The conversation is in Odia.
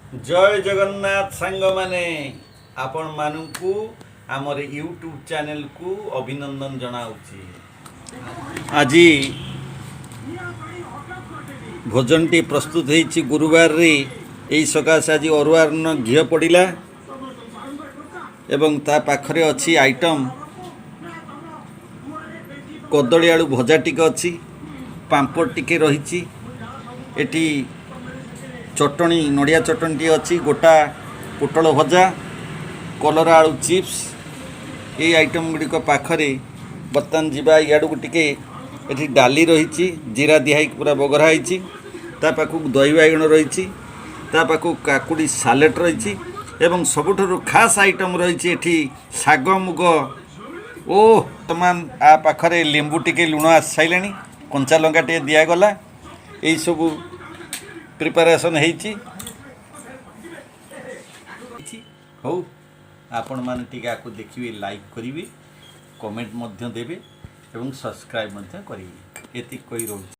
ଜୟ ଜଗନ୍ନାଥ ସାଙ୍ଗମାନେ, ଆପଣମାନଙ୍କୁ ଆମର ୟୁଟ୍ୟୁବ୍ ଚ୍ୟାନେଲକୁ ଅଭିନନ୍ଦନ ଜଣାଉଛି। ଆଜି ଭୋଜନଟି ପ୍ରସ୍ତୁତ ହେଇଛି ଗୁରୁବାରରେ। ଏଇ ସକାଶେ ଆଜି ଅରୁଆ ଅନ୍ନ, ଘିଅ ପଡ଼ିଲା ଏବଂ ତା ପାଖରେ ଅଛି ଆଇଟମ୍, କଦଳୀ ଆଳୁ ଭଜା ଟିକେ ଅଛି, ପାମ୍ପଡ଼ ଟିକେ ରହିଛି, ଏଠି ଚଟଣି, ନଡ଼ିଆ ଚଟଣି ଟିକେ ଅଛି, ଗୋଟା ପୋଟଳ ଭଜା, କଲରା ଆଳୁ ଚିପ୍ସ। ଏଇ ଆଇଟମ୍ ଗୁଡ଼ିକ ପାଖରେ ବର୍ତ୍ତମାନ ଯିବା ଇଆଡ଼କୁ ଟିକେ। ଏଠି ଡାଲି ରହିଛି, ଜିରା ଦିଆ ହେଇକି ପୁରା ବଘରା ହେଇଛି। ତା ପାଖକୁ ଦହି ବାଇଗଣ ରହିଛି, ତା ପାଖକୁ କାକୁଡ଼ି ସାଲେଡ଼ ରହିଛି ଏବଂ ସବୁଠାରୁ ଖାସ୍ ଆଇଟମ୍ ରହିଛି ଏଠି ଶାଗ ମୁଗ। ଓ ବର୍ତ୍ତମାନ ଆ ପାଖରେ ଲେମ୍ବୁ ଟିକେ, ଲୁଣ ଆସି ସାରିଲାଣି, କଞ୍ଚା ଲଙ୍କା ଟିକେ ଦିଆଗଲା। ଏଇସବୁ ପ୍ରିପାରେସନ୍ ହେଇଛି। ହଉ, ଆପଣମାନେ ଟିକେ ଆକୁ ଦେଖିବେ, ଲାଇକ୍ କରିବେ, କମେଣ୍ଟ ମଧ୍ୟ ଦେବେ ଏବଂ ସବସ୍କ୍ରାଇବ୍ ମଧ୍ୟ କରିବେ। ଏତିକି କହି ରହୁଛି।